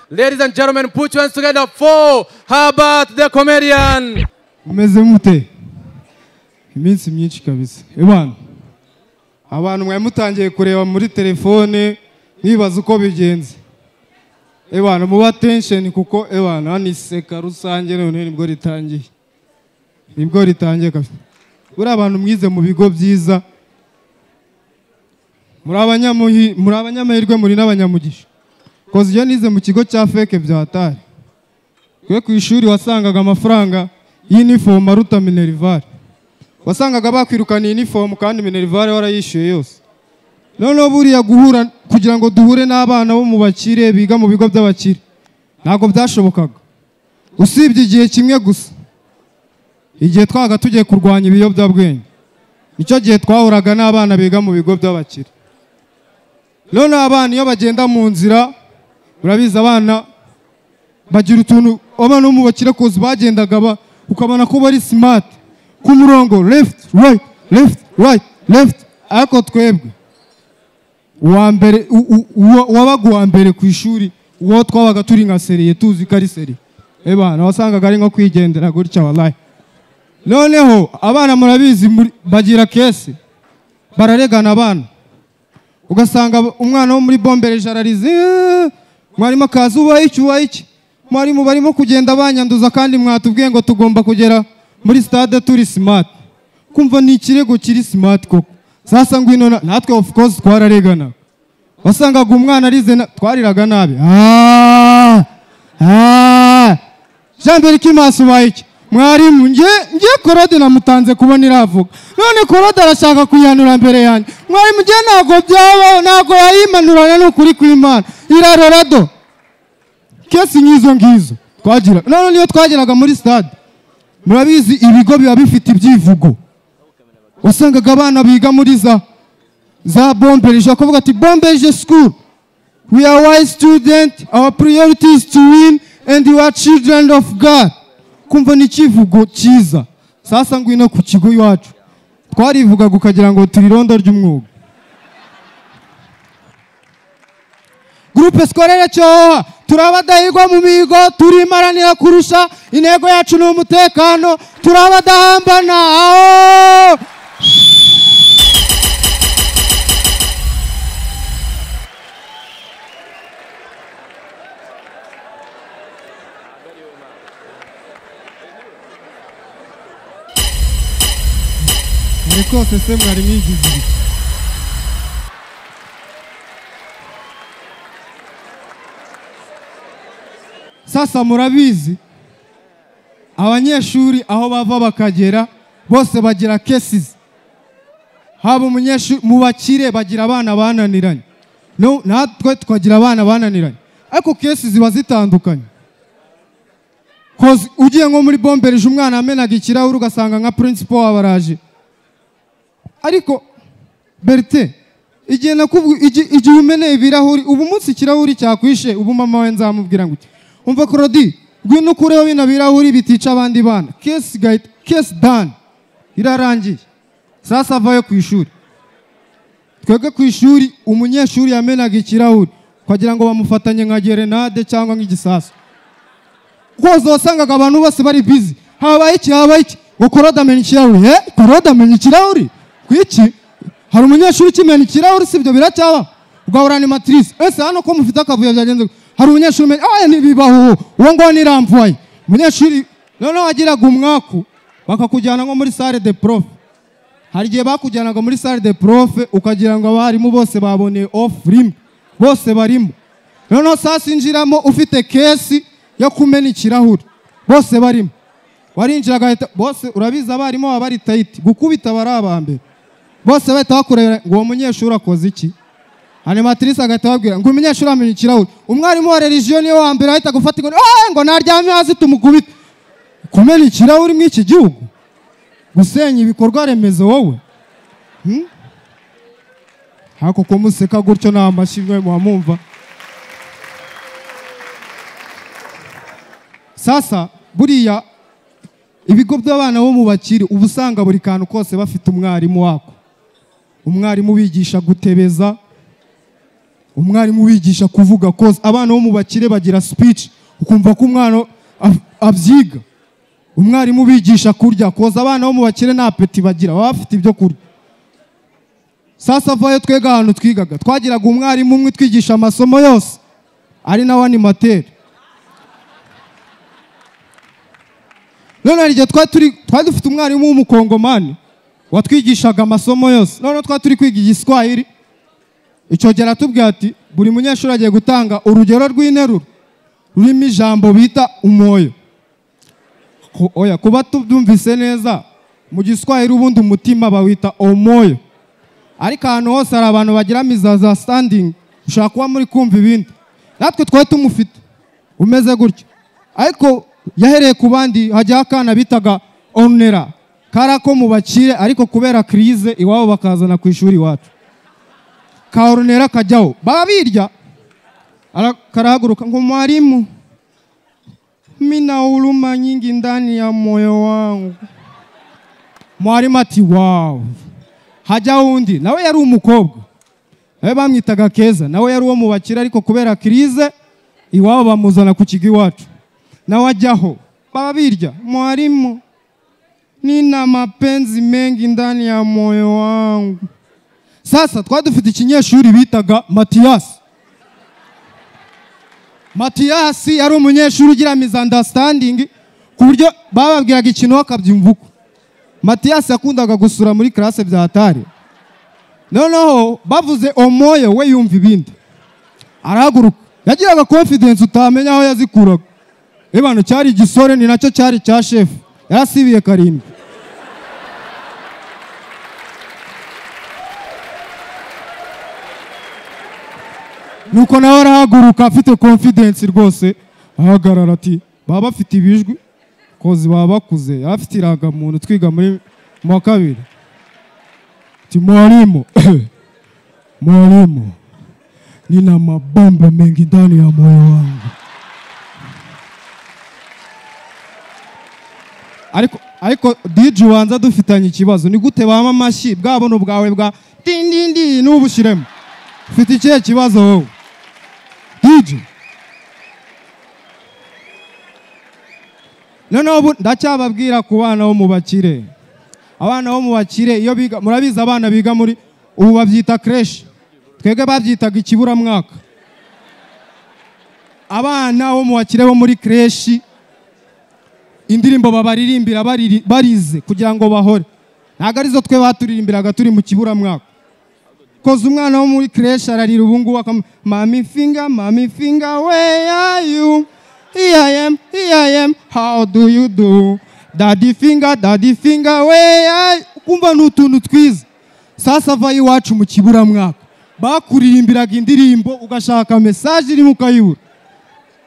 Ladies and gentlemen, put your hands together for Herbert the comedian. Mumeze mute? Iminsi myinshi kabisa. Ebana, abantu mwari mutangiye kureba muri telefone mwibaza uko bigenze. Ebana, muba tension kuko ebana hano iseka rusange none nibwo ritangiye. Nibwo ritangiye kabisa. Buriya abantu mwize mu bigo byiza, muri abanyamahirwe, muri n'abanyamugisha. Koze iyo nize mu kigo cya fake bya hatari. Kwe ku ishuri wasangaga amafaranga y'iniform aruta minerval. Wasangaga bakwirukana iniform kandi minerval warayishyuye yose. Noneho buriya guhura kugira ngo duhure n'abana bo mu bakire biga mu bigo by'abakire ntabwo byashobokaga, usibye igihe kimwe gusa, igihe twabaga tugiye kurwanya ibiyobyabwenge. Nicyo gihe twahuraga n'abana biga mu bigo by'abakire. Noneho abana iyo bagenda mu nzira, urabizi abana bagira utuntu, abana bo mu bakire koze bagendaga ukabona ko bari smart ku murongo, left right left right left. Ariko twebwe uwa mbere, uwabaga uwa mbere ku ishuri, uwo twabaga turi nka seriye, tuzi ko ari seriye, ebana wasangaga ari nko kwigendera gutya wallahi. Noneho abana murabizi bagira case, bararegana abana, ugasanga umwana wo muri bombereje ararize, mwarimu akaza ubaye iki ubaye iki, mwarimu barimo kugenda banyanduza kandi mwatubwiye ngo tugomba kugera muri stade turi smart. Kumva ni ikirego kiri smart koko. Sasa ngwino natwe of course twararegana. Wasangaga umwana arize, twariraga nabi. Jean Berkimansi ubaye iki? Mwarimu nge Korode namutanze kubona iravuga. None Korode arashaka kuyanura mbere yanjye. Mwarimu nge ntago byabaho, ntago yayimanurana n'ukuri kw'Imana. Irarora do. Case ngizo ngizo twagira. None niyo twageraga muri stade, murabizi ibigo biba bifite ibyivugo. Wasangaga abana biga muri za bombereje bakavuga ati bombereje school, we are wise student, our priority is to win and we are children of God. Kumva ni ikivugo cyiza. Sasa ngwino ku kigo iwacu twarivugaga ukagira ngo turi irondo ry'umwuga. Groupe scolaire Cyohoha, turabadahirwa mu mihigo, turimaranira kurusha, intego yacu ni umutekano, turabadahambana. Aho muri kose se mwari mwigize ibiki? Sasa murabizi abanyeshuri aho bava bakagera bose bagira cases. Haba umunyeshuri mu bakire bagira abana bananiranye, no natwe twagira abana bananiranye, ariko cases ziba zitandukanye. Koze ugiye nko muri bombereje umwana amenaga ikirahuri ugasanga nka principal wabaraje. Ariko Bertin, igihe igihe umeneye ibirahuri, ubu munsi ikirahuri cyakwishe, ubu mama we nzamubwira ngo umva Korodi, ngwino ukureho bino birahuri bitica abandi bana. Case gahita, case done, irarangiye. Sasa avayo ku ishuri. Twebwe ku ishuri umunyeshuri yamenaga ikirahuri kugira ngo bamufatanye nka gerenade cyangwa nk'igisasu. Rwose wasangaga abantu bose bari busy. Habaye iki, habaye iki, ngo Korode amena ikirahuri. Korode amena ikirahuri kwiki? Hari umunyeshuri ukimena ikirahuri, sibyo biracyaba? Ugahura ni matrice. Ese hano ko mufite akavuyo byagenze? Hari umunyeshuri umenya, aya ntibibaho, uwo ngo niramvuye. Umunyeshuri noneho wagiraga umwaku bakakujyana nko muri salle de prof. Hari igihe bakujyanaga muri salle de prof ukagira ngo abarimu bose baboneye off rimwe, bose barimo. Noneho sasa injiramo ufite case yo kumena ikirahuri, bose barimo. Warinjiraga ahita bose, urabizi abarimu baba bari tight, gukubita bari abambere. Bose bahita bakureba ngo uwo munyeshuri akoze iki? Animatrice agahita ababwira ngo umunyeshuri amena ikirahuri. Umwarimu wa religion niwe wa mbere ahita gufata inkoni, ngo naryame hasi tumukubite. Kumena ikirahuri muri iki gihugu, gusenya ibikorwa remezo wowe. Hako kumuseka gutyo nta mashimwe muamumva. Sasa buriya ibigo by'abana bo mu bakire ubu usanga buri kantu kose bafite umwarimu wako. Umwarimu bigisha gutebeza, Umwarimu wigisha kuvuga, cause abana bo mu bakire bagira speech, ukumva ko umwana abyiga. Umwarimu bigisha kurya, cause abana bo mu bakire nta appétit bagira, baba bafite ibyo kurya. Sasa vayo, twega ahantu twigaga twagiraga umwarimu umwe twigisha amasomo yose, ari nawe animateur. None hari igihe twari dufite umwarimu w'umukongomani watwigishaga amasomo yose. Noneho twari turi kwiga igiswahili. Icyo gihe aratubwira ati buri munyeshuri agiye gutanga urugero rw'interuro rurimo ijambo bita umoyo. Oya, kuba tubyumvise neza, mu giswahili ubundi umutima bawita omoyo, ariko ahantu hose hari abantu bagira misunderstanding, ushobora kuba muri kumva ibindi. Natwe twari tumufite umeze gutyo, ariko yahereye ku bandi. Hajyaho akana bitaga Onera, kari ako mu bakire, ariko kubera crise iwabo bakazana ku ishuri iwacu. Ka Onera kajyaho, baba birya. Karahaguruka ngo: "Mwalimu, mina huruma nyingi ndani ya moyo wangu." Mwalimu ati: "Wow." Hajyaho undi, nawe yari umukobwa, nawe bamwitaga Keza, nawe yari uwo mu bakire, ariko kubera crise iwabo bamuzana ku kigo iwacu. Nawe ajyaho, baba birya: "Mwalimu, nina mapenzi mengi ndani ya moyo wangu." Sasa twari dufite ikinyeshuri bitaga Matiyasi. Matiyasi yari umunyeshuri ugira misunderstanding, ku buryo bababwiraga ikintu bakabyumva uko. Matiyasi yakundaga gusura muri classe bya hatari. Noneho bavuze omoyo, we yumva ibindi, arahaguruka. Yagiraga confidence utamenya aho yazikuraga. Ebano cyari igisore, ni nacyo cyari cya chef, yarasibiye 7. Nuko nawe arahaguruka afite confidence rwose, ahagarara ati baba bafite ibijwi kozi, baba bakuze, afite irangamuntu, twiga muri mu wa kabiri. Ati: "Mwalimu, mwalimu, nina mabombe mengi ndani ya moyo wangu." Ariko DJ, ubanza dufitanye ikibazo. Ni gute bama amashyi bwa buno bwawe bwa dindindi n'ubushyiremo? Ufite ikihe kibazo wowe, DJ? Noneho ubu ndacyababwira ku bana bo mu bakire. Abana bo mu bakire iyo biga, murabizi, abana biga muri ubu babyita crèche, twebwe babyitaga ikiburamwaka. Abana bo mu bakire bo muri crèche, indirimbo babaririmbira barize kugira ngo bahore, ntabwo arizo twe baturirimbiraga turi mu kiburamwaka. Koza umwana wo muri crèche ararira ubu ngubu "Mommy finger, mommy finger, where are you? Here I am, here I am, how do you do? Daddy finger, daddy finger, where are you?" Kumva ni utuntu twiza. Sasa va iwacu mu kiburamwaka bakuririmbiraga indirimbo ugashaka message irimo ukayibura.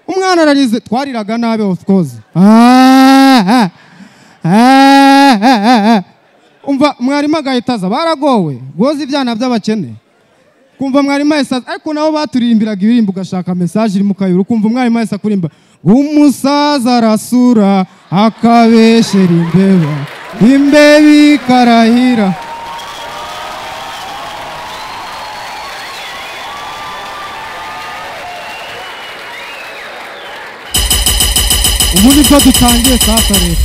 Umwana ararize, twariraga nabi of course. Ah, ah, ah, ah, ah. Umva mwarimu agahita aza, baragowe rwoza ibyana by'abakene. Kumva mwarimu ahise aza, ariko nabo baturirimbiraga ibirimbo ugashaka message irimo ukayibura. Ukumva umwarimu ahise akurimba: "Umusaza arasura akabeshyera imbeba, imbeba ikarahira." Ubu nibwo dutangiye sasa rero.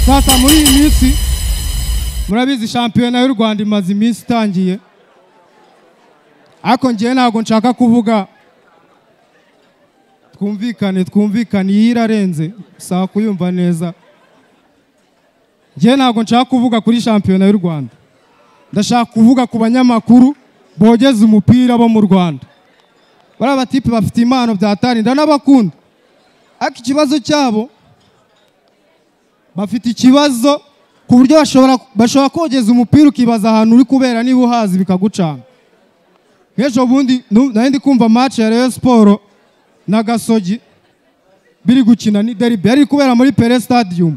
Sasa muri iyi minsi, murabizi, shampiyona y'u Rwanda imaze iminsi itangiye, ariko ngewe ntabwo nshaka kuvuga. Twumvikane, twumvikane, iyi irarenze, saba kuyumva neza. Ngewe ntabwo nshaka kuvuga kuri shampiyona y'u Rwanda, ndashaka kuvuga ku banyamakuru bogeza umupira bo mu Rwanda. Bariya batipe bafite impano byatari, ndanabakunda, ariko ikibazo cyabo, bafite ikibazo ku buryo bashobora kogeza umupira ukibaza ahantu uri kubera niba uhazi, bikagucanga. Nk'ejo bundi nari ndi kumva match ya Rayon Sport na Gasogi biri gukina, ni derby yari kubera muri Pele Stadium.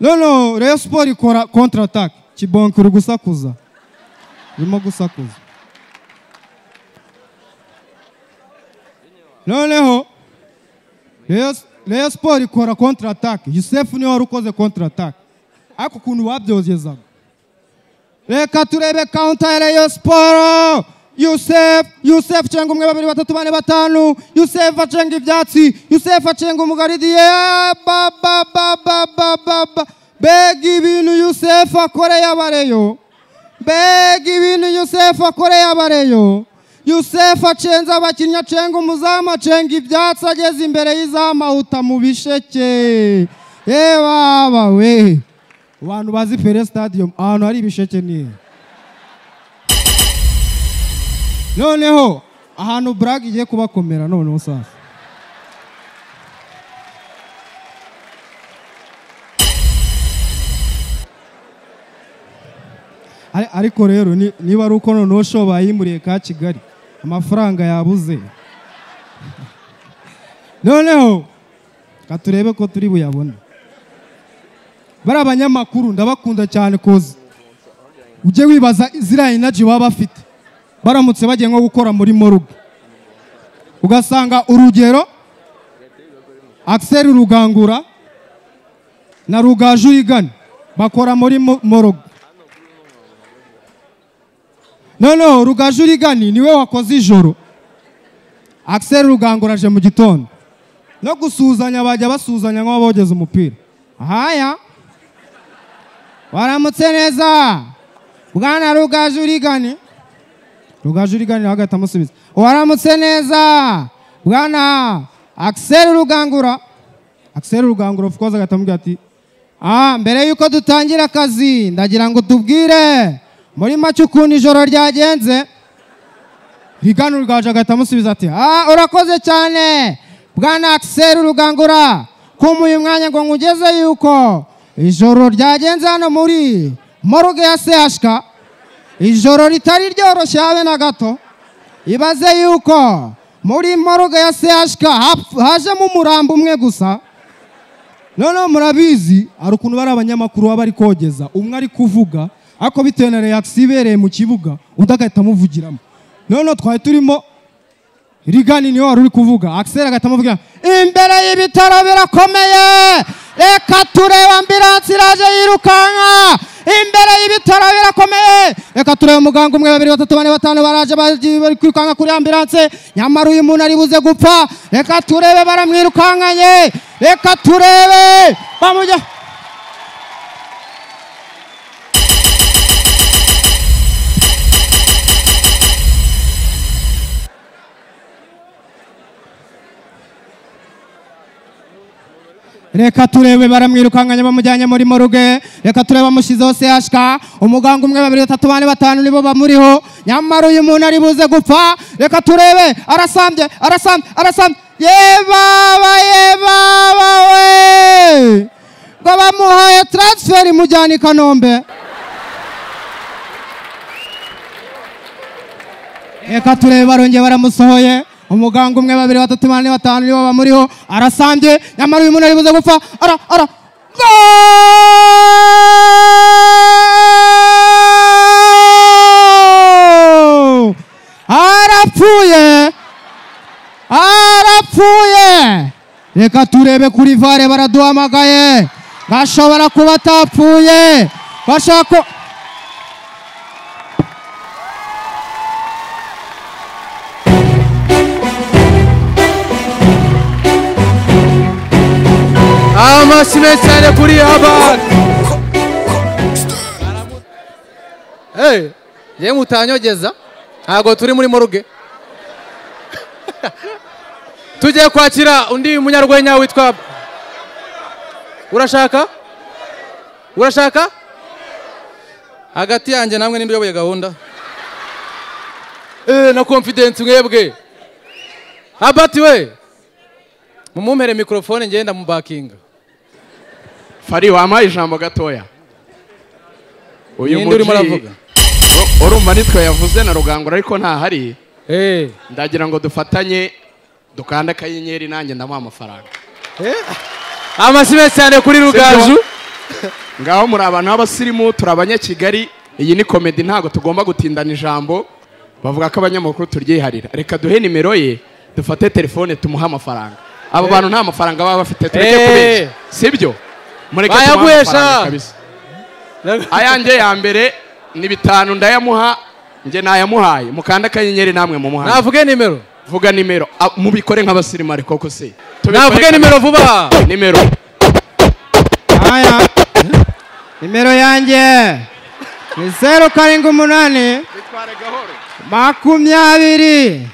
Noneho Rayon Sport ikora contre attaque. Kibonke, uri gusakuza, urimo gusakuza. Noneho Rayon Sport ikora contre attaque, Yusef niwe wari ukoze contre attaque. Ariko ukuntu babyogezaga. Reka turebe counter ya Rayon Sport. Yusef cenga 1 2 3 4 5. Yusef acenga ibyatsi. Yusef acenga umugaridiye. Ba ba ba ba ba ba ba. Bega ibintu Yusef akoreye abareyo. Bega ibintu Yusef akoreye abareyo. Yusef acenza abakinnyi, acenga umuzamu, acenga ibyatsi, ageze imbere y'izamu ahuta mu bisheke. Baba we. Abantu bazi Pele Stadium ahantu hari ibisheke ni. Noneho ahantu brag igiye kubakomera noneho sasa. Ariko rero niba ari uko noneho show bayimuriye ka Kigali amafaranga yabuze. Noneho katurebe ko turi buyabone. Bari abanyamakuru ndabakunda cyane koze. Ujye wibaza ziriya energy baba bafite baramutse bagiye nko gukora muri morgue. Ugasanga urugero Axel Rugangura na Rugaju Igani bakora muri morgue. No, Rugaju Rigani niwe wakoze ijoro. Axel Rugangura aje mu gitondo. No gusuzanya bajya basuzanya nk'abogeza umupira. Haya. Waramutse neza. Bwana Rugaju Rigani. Rugaju Rigani agahita amusubiza. Waramutse neza. Bwana Axel Rugangura. Axel Rugangura of course agahita amubwira ati mbere yuko dutangira akazi ndagira ngo tubwire muri make ukuntu ijoro ryagenze. Rigani Rugaju agahita amusubiza ati urakoze cyane bwana Axel Rugangura kumuye umwanya ngo nkugeze yuko ijoro ryagenze hano muri morgue ya CHK, ijoro ritari ryoroshye habe na gato. Ibaze yuko muri morgue ya CHK hajemo umurambo umwe gusa. Noneho murabizi hari ukuntu bari abanyamakuru baba bari kogeza, umwe ari kuvuga ariko bitewe na reaction ibereye mu kibuga undi agahita amuvugiramo. Noneho twari turimo Rigani niwe wari uri kuvuga, Axel agahita amuvugira imbere y'ibitaro birakomeye, reka turebe ambulance iraje yirukanka, imbere y'ibitaro birakomeye, reka turebe muganga 1 2 3 4 5 baraje bari kwirukanka kuri ambulance, nyamara uyu muntu ari buze gupfa, reka turebe baramwirukankanye, reka turebe bamujya. Reka turebe baramwirukankanye bamujyanye muri morgue, reka turebe bamushyizeho CHK, umuganga 1 2 3 4 5 nibo bamuriho, nyamara uyu muntu ari buze gupfa, reka turebe arasambye arasambye arasambye, yebaba yebaba we, ngo bamuhaye transfer imujyana i Kanombe. Reka turebe barongeye baramusohoye, umuganga 1 2 3 4 5 nibo bamuriho, arasambye, nyamara uyu muntu ari buze gupfa, ara ara goal! Arapfuye, arapfuye. Reka turebe kuri VAR baraduhamagaye, bashobora kuba atapfuye, bashaka. Amashyi menshi cyane kuri Herbert. Yewe mutanyogeza ntabwo turi muri morgue. Tugiye kwakira undi munyarwenya witwa Urashaka? Urashaka? Hagati yanjye namwe ninde uyoboye gahunda? Na confidence mwebwe. Herbert we. Mumumpere microphone ngenda mubakinga. Fari wampaye ijambo gatoya. Uyu muji urumva nitwe yavuze na Rugangura ariko ntahari. Ndagira ngo dufatanye dukanda akanyenyeri nanjye ndamuha amafaranga. Amashyi menshi cyane kuri Rugaju. Ngaho muri abantu b'abasirimu turi abanyakigali, iyi ni comedy ntago tugomba gutindana ijambo. Bavuga ko abanyamakuru turyiharira. Reka duhe nimero ye dufate telefone tumuha amafaranga. Abo bantu nta mafaranga baba bafite, tureke kubeshya. Sibyo? Mureke tumuhe amafaranga kabisa. Ayanjye ya mbere ni 5 ndayamuha, nge nayamuhaye. Mukanda akanyenyeri namwe mumuhaye. Navuge nimero. Vuga nimero. Mubikore nk'abasirimari koko se. Navuge nimero vuba. Nimero. Aya. Nimero yanjye ni 0 7 8 20 13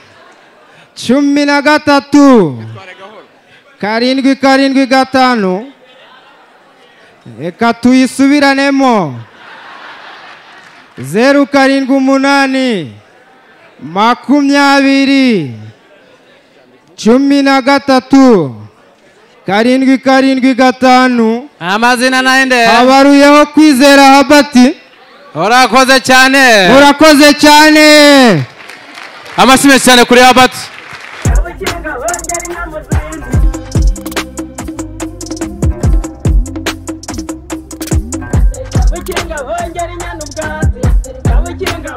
7 7 5. Reka tuyisubiranemo. 0 7 8 20 13 7 7 5. Amazina naende. Habaruyeho Kwizera Herbert. Urakoze cyane. Urakoze cyane. Amashimwe cyane kuri Herbert. Bukinga hongera inyana ubwatsi. Bukinga.